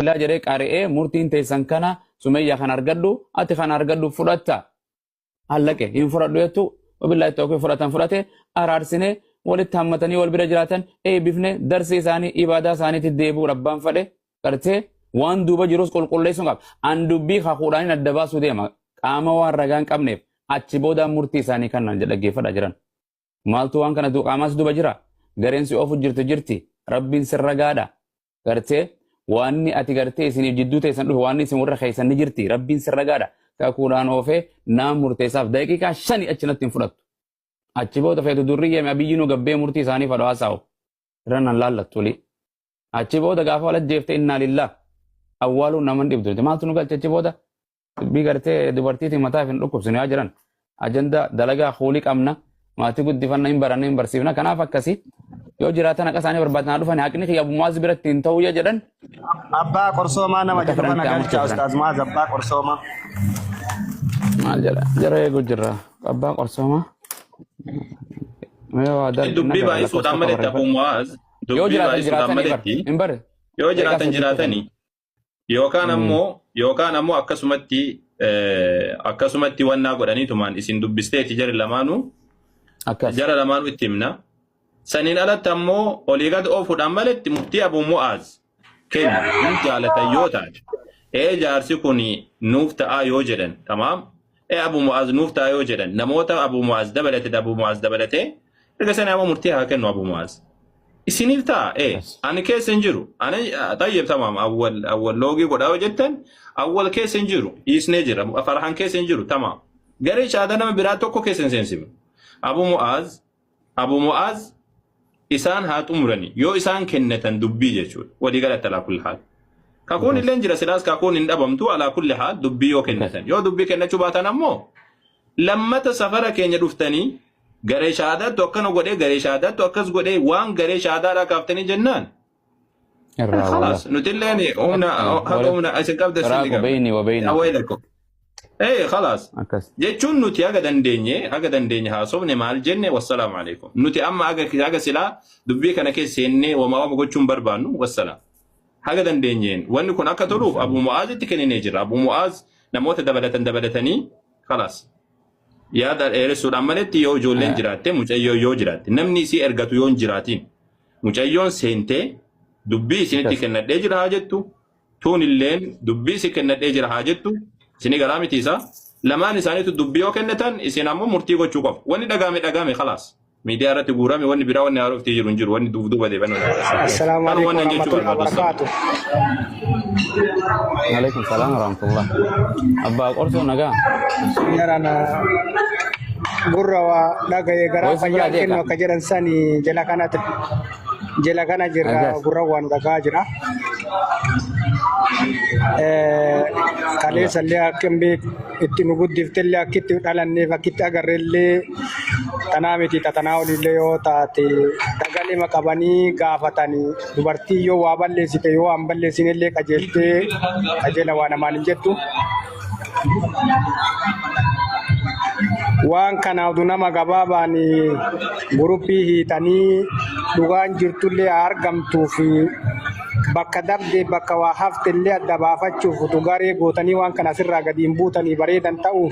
Bismillah jedhee qari'ee murtiin teessan kana Sumayyaa kan argadhu ati kan argadhu fudhatta. Hallaqe hin fudhadhu jettu wabillahi tawfiiq fudhatan fudhate araarsine walitti hammatanii wal bira jiraatan eebbifne darsii isaanii ibaadaa isaaniitti deebi'uu abbaan fadhe gartee waan duuba jirus qulqulleessuun qaba. An dubbii kakuudhaan adda baasuu deema qaama waan ragaa hin qabneef achi boodaan murtii isaanii kannan dhaggeeffadha jiran. Maaltu waan kana qaamaas duuba jira gareen si oofu jirtu jirti rabbiin sirra gaadha gartee waanni ati gartee isiniif jidduu teessan dhufe waanni isin warra keessan ni jirti rabbiin sirra gaadha kakuudhaan oofee naan murteessaaf daqiiqaa shani achi natti hin fudhattu achi booda feetu durriyyee abiyyi nu gabbee murtii isaanii fadhu haasa'u irra nan laallattu olii achi booda gaafa wal ajjeefte innaa lillah awwaaluun naman dhibdu maaltu nu galche achi booda Dubbii gartee dubartiitiin mataa hin dhukkubsinu yaa jiran. Ajanda dalagaa kuulii qabna. Maatii guddifanna hin baranna hin barsiifna. Kanaaf akkasi yoo jiraatan haqa isaanii barbaadan haa dhufani. Haqni kiyya Abu Mu'aaz biratti hin ta'u yoo jedhan Abbaa qorsoomaa nama bakka jedhu kana fedhanitti amachuu galchaa fedhan. Ustaaz Mu'aaz abbaa qorsoomaa. Maal jedha? Jara eegu jirra. Abbaa qorsoomaa. Mee waa darbi Dubbii nagara lakkoofsa baay'isuudhaan tokko maletti Abu barreeffadhu. Mu'aaz Yoo dubbii jiraatan baay'isuudhaan jiraatanii bar. maletti Hin bare. yoo Daqiiqaa jiraatan sadiitti kenna. jiraatanii Yookaan ammoo yookaan ammoo akkasumatti akkasumatti wannaa godhaniitumaan isin dubbisteeti jari lamaanuu Akkas. jara lamaanuu itti himna. Saniin alatti ammoo olii gad oofuudhaan maletti murtii Abu Mu'aaz kennu hin jaalatan yoo taate ee jaarsi kun nuuf ta'aa yoo jedhan tamaam ee Abu Mu'aaz nuuf ta'aa yoo jedhan namoota Abu Mu'aaz dabalate Abu Mu'aaz dabalatee erga sana ammoo murtii haa kennu Abu Mu'aaz. Isiniif ta'a ee Akkas. ani keessa hin jiru ani tayyib tamaam awwal awwal loogii godhaa yoo jettan awwal keessa hin jiru dhiisnee jira farhan keessa hin jiru tamaam garee shaadaa nama biraa tokko keessa hin seensifnu Abu Mu'aaz Abu Mu'aaz isaan haa xumurani yoo isaan kennatan dubbii jechuudha walii galatti alaa kulli haal kakuun Akkas. illee jira silaas kakuun hin dhabamtu alaa kulli haal dubbii yoo Akkas. kennatan yoo dubbii kennachuu baatan ammoo lammata safara keenya dhuftanii Garee shahaadaattu akkana godhee garee shahaadaattu akkas godhee waan garee shahaadaadhaa kaaftanii jennaan. Irraa wallah. Khalaas nutilleen humna haga humna isin qabda isin ni Firaaqu qabna. beeyni wa Yaa beeynakum. waylakum. Ee khalaas. Akkas. Jechuun nuti haga dandeenye haga dandeenye haasofne maal jenne wassalaamu alaikum. Nuti amma haga haga silaa dubbii kana keessa seennee wamaa wama gochuun barbaannu wassalaam. Haga dandeenyeen wanni kun akka toluuf Abu Mu'aazitti kenninee jira. Abu Mu'aaz namoota dabalatan dabalatanii khalaas. Yaada dheeressuudhaan maletti yoo ijoolleen jiraatte mucayyoo yoo jiraatte namni isii ergatu yoo hin jiraatiin mucayyoon seentee dubbii isinitti kennadhee jira haa jettu tuun illeen dubbii isin kennadhee jira haa jettu isinii garaa miti isaa lamaan isaaniitu dubbii yoo kennatan isin ammoo murtii gochuu qofa wanni dhagaame dhagaame khalaas miidiyaa irratti guurame wanni biraa wanni haarofti jiru hin jiru wanni duuf duuba deebi'an Assalaamu kan alaikum wannan jechuu warahmatullahi barbaadu wabarakatuh. Alaikum salaam warahmatullah. Abbaa qorsoo nagaa. Yarana gurra waa dhagaye garaa Wayii si biraa fayyaan kennu jeeqa. akka jedhan sani jala kanatti jala kana jirra Akkas. gurra waan dhagaa jira. Kaleessa illee akka hin beek itti nu guddiftellee akka itti dhalanneef akka itti agarrellee tanaa miti tatanaa oliillee yoo taate dagalema qabanii gaafatanii dubartii yoo waa balleessite yoo waan balleessinellee qajeeltee qajeela waa namaan hin jettu. Waan kana utuu nama gabaabaan guruppii hiitanii dhugaan jirtullee haa argamtuu fi bakka dabde bakka waa hafte illee adda baafachuuf utuu garee gootanii waan kana asirraa gadi hin buutanii bareedan ta'u.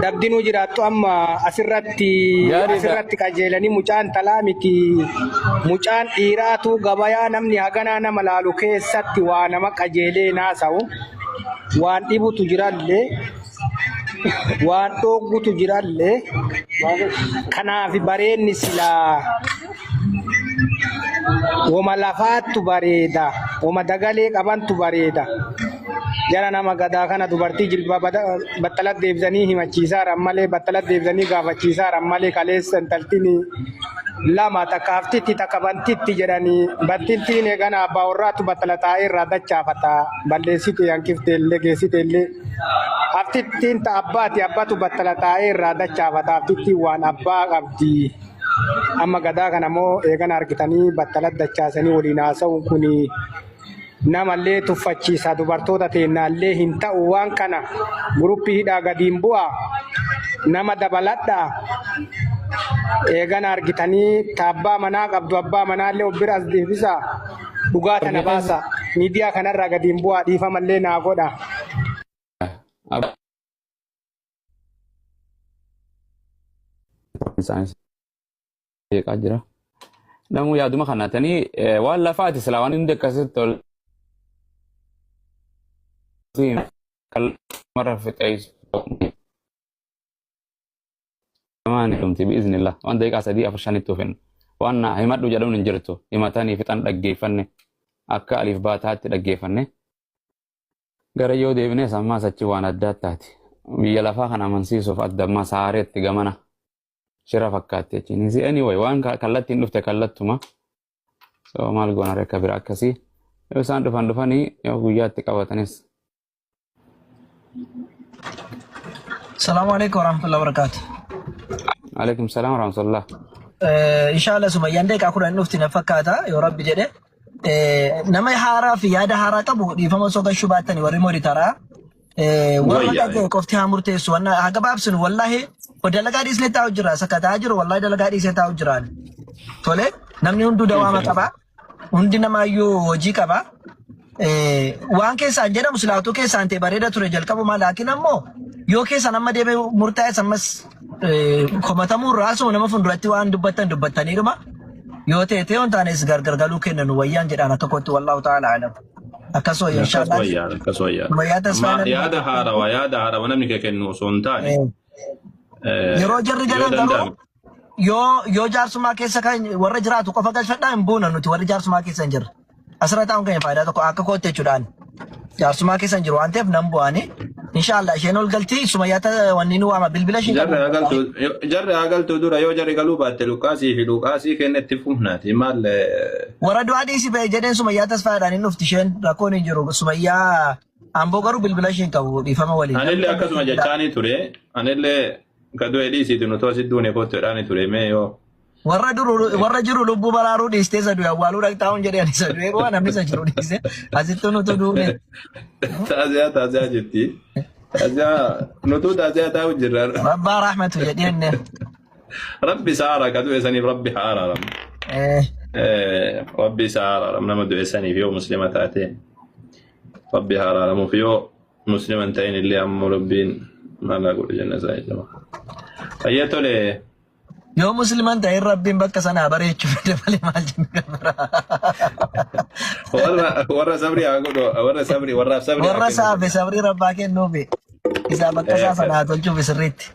Dabdinuu jiraattu amma asirratti Gaariidha. asirratti qajeelanii mucaan talaa miti mucaan dhiiraatu gabayaa namni haganaa nama laalu keessatti waa nama qajeelee naasa'u waan dhibutu jirallee waan dhooggutu jirallee kanaaf bareenni silaa Woma lafaattu bareeda. Woma dagalee qabantu bareeda. Jara nama gadaa kana dubartii jilba battala deebisanii himachiisaaran malee battala deebisanii gaafachiisaaran malee kaleessa intaltiin lama takka haftitti takka bantitti jedhanii bantittiin eegana abbaa warraatu battala taa'ee irraa dachaafata balleessite hanqifte illee geessite illee haftittiin ta abbaati abbatu battala taa'ee irraa dachaafata haftittiin waan abbaa qabdi. Amma gadaa kana immoo eegana argitanii battala dachaasanii waliin haasa'uun kun namallee tuffachiisa dubartoota teennaallee hin ta'u waan kana guruppii hidhaa gadiin bu'a nama dabaladha eegana argitanii ta abbaa manaa qabdu abbaa manaallee of bira as deebisa Dhugaa tana baasa. Miidiyaa kanarraa gadi hin bu'aa dhiifamallee naa godha. Isaanis jeeqaa jira. Namuu yaaduma kana tanii waan lafaati silaa waan hundi akkasitti tol. Mara fixeessu. Lamaan dhumti biiznillah waan daqiiqaa sadii afur shanitti hufin. Waan na himadhu jedhamuun hin jirtu. Himatanii fixan dhaggeeffanne akka aliif baataatti dhaggeeffanne. Gara yoo deebines ammaas achi waan addaa taati. Biyya lafaa kana amansiisuuf adda ammaas haareetti gamana shira fakkaatti jechuun. Anyway waan kallattiin dhufte kallattuma. So maal goona rekka bira akkasii. Yoo isaan dhufan dhufanii yoo guyyaatti qabatanis. Salaamu alaikum warahmatullahi wabarakatuh. Alaikum salaam warahmatullah. Inshallah Sumayyaan daqiiqaa 10 dhufti na fakkaata yoo Rabbi jedhe. Nama haaraa fi yaada haaraa qabu dhiifama osoo gashuu baattani warri moditaraa. Warra Wayyaa. dhaga'e qofti haa murteessu. Wanna haa gabaabsinu wallahi dalagaa dhiisnee taa'u jira. Sakkataa jiru wallahi dalagaa dhiisee taa'u jiraan. Tole namni hunduu dawaama qaba. Hundi namaayyuu hojii qaba. Waan keessaan jedhamu silaatuu keessaan ta'e bareeda ture jalqabumaa laakiin ammoo yoo keessaan amma deemee murtaa'es ammas komatamuu irraa asuma nama fuulduratti waan dubbattan dubbattaniidhuma. Yoo ta'e ta'e hin taanes gargar galuu kenna nu wayyaan jedhaan akka kootti wallaahu ta'ala alam. Akkas wayya Akkas inshaallah. wayyaa akkas wayyaa. Wayyaa tasfaa Amma namni yaada haarawaa yaada haarawaa namni kee kennu osoo hin taane Yeroo jarri yoo galan garuu danda'ame. yoo jaarsummaa keessa kan warra jiraatu qofa galfadhaa hin buuna nuti warri jaarsummaa keessa hin jirre. Asirra taa'uun keenya faayidaa tokko akka kootti jechuudhaan. Jaarsummaa keessa hin jiru waan ta'eef nan bu'aani. Inshaallah isheen ol galti sumayyaa wanni nu waama bilbila isheen Jarri qabu. haa galtu jarri haa galtu dura yoo jarri galuu baatte luqaasii fi luqaasii kenna itti fufnaati maal Warra du'aa dhiisi ba'e jedheen sumayyaa tasfaadhaan hin dhufti isheen rakkoon hin jiru sumayyaa amboo garuu bilbila isheen qabu dhiifama waliin. Anillee akkasuma jechaanii ture anillee ka du'e dhiisiiti nuti asitti duune kottu jedhaanii ture mee yoo Warra duru warra jiru lubbuu baraaruu dhiistee isa du'e awwaaluu dhaqxaa hun jedhee ani isa du'e waan namni isa jiru dhiise asitti nutu duune. Taaziyaa taaziyaa jetti. Taaziyaa nutuu taaziyaa taa'u jirra. Rabbaa rahmatu jedheen. Rabbi isaa araara ka du'e saniif rabbi haa araaramu. Rabbi isaa araaramu nama du'e saniif yoo muslima taate rabbi haa araaramuuf yoo muslima hin ta'in illee ammoo rabbiin maal haa godhu jenna isaa jechuudha. Fayyee tole. Yoo musliman ta'in rabbiin bakka sanaa bareechu fide malee maal jennu gabara. Warra warra sabrii haa godhu warra sabrii warraaf sabrii haa Warra kennu. saafe sabrii rabbaa kennuufi isaa bakka isaa sanaa tolchuufi sirriitti.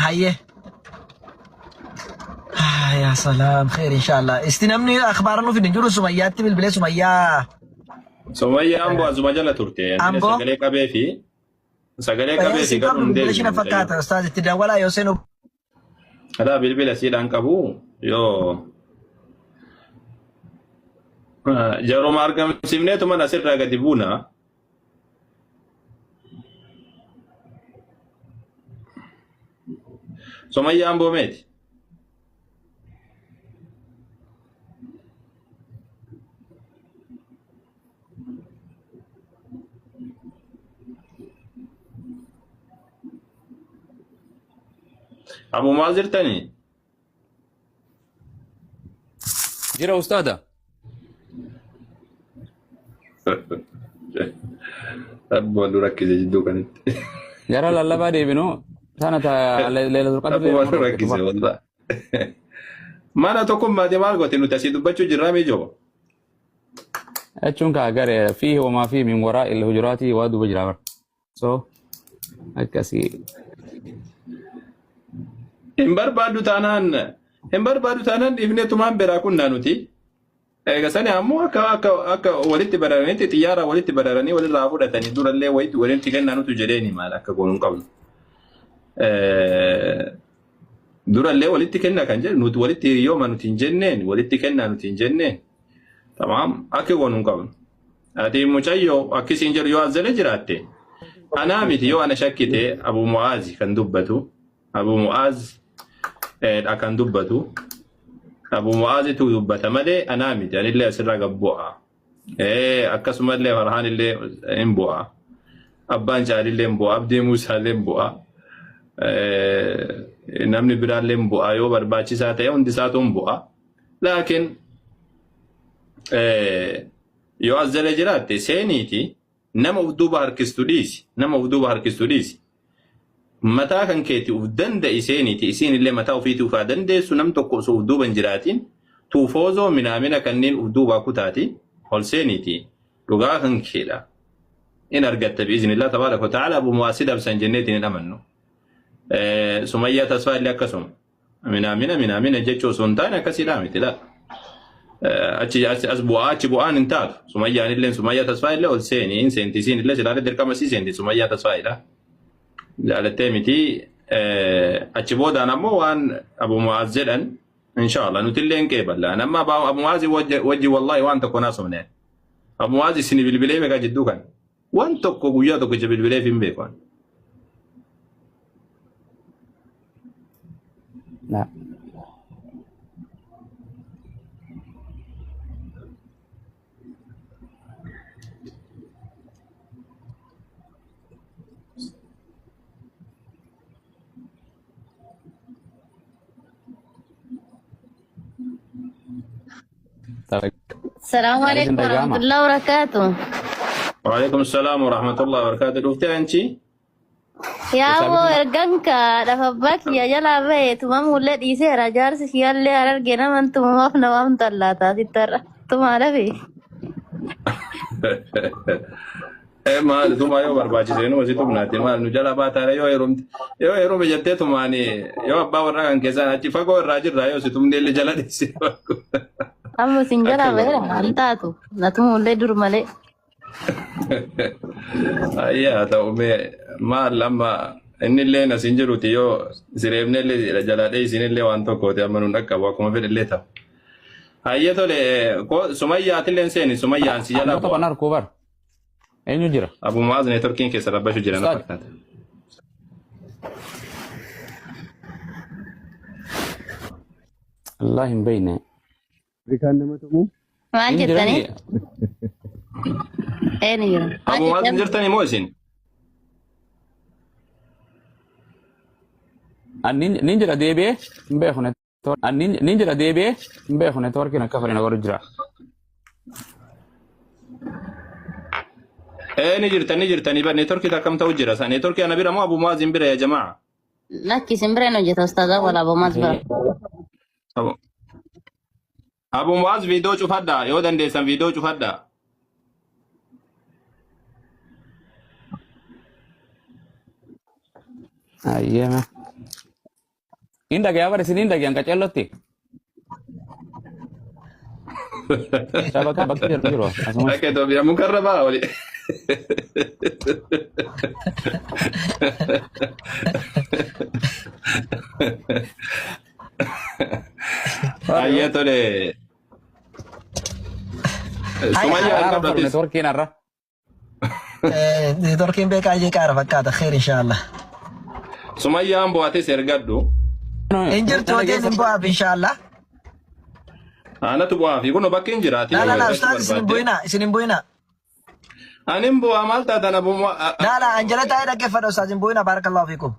Hayyee. Ah, yaa salaam kheer inshallah. Isti namni akhbaara nuuf hin jiru sumayyaatti bilbilee sumayyaa Sumayyaa amboo asuma jala turte. Amboo? Sagalee qabee fi sagalee qabee fi Si garuu qabdu hin bilbila ishee na deebine. fakkaata ustaaz itti dawwalaa yoo seenu Alaa bilbila siidhaan qabu yoo jaruma argamsiifneetuman asirraa gadi buuna. Sumayyaa amboo meeti? Abu maal jirtanii? Jira ustaada. Rabbi wal nu rakkise jidduu kanatti. Gara lallabaa deebinu sana ta leelatul qadri Rabbi wal nu rakkise wallah. Mana tokkummaati maal goote nuti asii dubbachuu jirraa miijoo? Jechuun kaa garee fi homaa fi min waraa il hujuraatii waa duuba jira bara. So akkasii. Hin barbaaddu taanaan hin barbaaddu taanaan dhiifnee tumaan biraa kunnaa nuti. Eega sani ammoo akka akka akka walitti bararanitti xiyyaara walitti bararanii walirraa fudhatanii durallee wayitti walitti kennaa nutu jedheeni maal akka goonu hin qabnu. Durallee walitti kennaa kan jedhu nuti walitti hiriyooma nuti hin jenneen walitti kennaa nuti hin jenneen. Tamaam akka goonu hin qabnu. Ati mucayyoo akkisiin jedhu yoo as jala jiraatte anaa miti yoo ana shakkite Abu Mu'aazi kan dubbatu Abu Mu'aaz dha kan dubbatu Abu Mu'aazitu dubbata malee anaa miti anillee asirraa gad bu'a. Akkasumallee Farhaan illee hin bu'a. Abbaan Caalillee hin bu'a. Abdii Muusaallee hin bu'a. Namni biraallee hin bu'a yoo barbaachisaa ta'e hundi isaatu hin bu'a. Laakiin Yoo as jala jiraatte seeniiti nama uf duuba harkistu dhiisi. Nama uf duuba harkistu dhiisi. Mataa kan keeti uf danda'i seeniiti isiin illee mataa ofiitii uf haa dandeessu nam tokko osoo uf duuba hin jiraatiin tuufoozoo minaamina kanneen uf duubaa kutaati ol seeniiti dhugaa kan keedha. In argatta bi'iznillah tabaaraka wa ta'ala Abu Mu'aaz si dabsan jenneetiin hin amannu. Sumayyaa Tasfaa illee akkasuma. Minaamina minaamina jechuu osoo hin taane akkasiidhaa miti laa. Achi as as bu'aa achi bu'aan hin taatu. Sumayyaan illee Sumayyaa Tasfaa illee ol seeni hin seenti isiin illee silaalee dirqama sii seenti Sumayyaa Tasfaa'idha. Jaalattee miti achi boodaan ammoo waan Abu Mu'aaz jedhan inshallah nuti illee hin qeeballa. Nama Abu Mu'aaz wajji wallahi waan tokko naasofne. Abu Mu'aaz isin bilbilee meeqa jidduu kan. Waan tokko guyyaa tokkicha bilbileef hin beeku. Ani. Na. Salaamu Gaarii alaikum isin dhaga'ama. warahmatullahi wabarakatuh. Waalaikum salaam wa rahmatullahi wa barakatuh. Dhuftee anchi? Yaaboo ergan ka dhafa abbaa kiyya jalaa bahe tumamuullee dhiiseera jaarsi kiyyaallee harargee naman tumamaaf namaaf tallaataa sitti har'a tumaa dhafe. Maal tumaa yoo barbaachise numa si tumnaati maal nu jala baataara yoo heerumte yoo heerume jettee tumaani yoo abbaa warraa kan keessaan achi fagoo irraa jirra yoo si tumne illee jala dhiisi. Amma isin jalaa baheera an taatu na tumuullee dur malee. Ayyaa ta'u mee maal amma inni illee as hin jiruti yoo sireebne illee jalaa dheeysin illee waan tokkooti amma nun dhaqqabu akkuma fedhe illee ta'u. Hayyee tole sumayyaatillee seeni sumayyaan si jalaa Amma taphan bu'a. harkuu bar. Eenyu jira? Abu Mu'aaz neetworkiin keessa rabbashu jira na Ustaad. fakkaata. Allah hin beekne. Afrikaan nama tumuu Maal Hin jettanii? jirani. Eenyu jira? Maal Abu Mu'aaz hin jettan? jirtani moo isin? Ani nin jira deebi'ee hin beeku network. Ani nin jira deebi'ee hin beeku networkiin akka fedhe na godhu jira. Ee ni jirtan ni jirtanii bar neetworkii akkam ta'u jira sa neetworkii ana bira moo Abu Mu'aaz hin bira yaa jamaa? Lakki isin bira hin hojjeta ustaazaa wal abomaas bira. Abu Abu Mu'aaz viidiyoo cufadhaa yoo dandeessan viidiyoo cufadhaa. Ayyeema. Hin dhagayaa bar isin hin dhagayan qacellotti. Shabaka bakki jiru jiru asuma. Akka Itoophiyaa mukarra ba'a oli. Hayyee tole. Sumayyaa Araara harka fudhu fudhatis. networkiin har'a. Neetworkiin beekaa jeeqaara fakkaata kheer inshaallah. Sumayyaan bu'atis ergadhu. Hin jirtu hoteen hin bu'aaf inshaallah. Anatu bu'aa fi kun bakki hin jiraati. Laa Yoo laa laa ergachuu ustaaz isin hin barbaadde. bu'inaa isin hin bu'inaa. Anin bu'aa maal taatan abu Laa laa an jala taa'ee dhaggeeffadha ustaaz hin bu'inaa baarakallahu fiikum.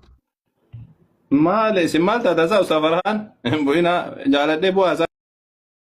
Maal isin maal taatan isaa Ustaaz Farhaan? Hin bu'inaa jaaladhee bu'aa isaa.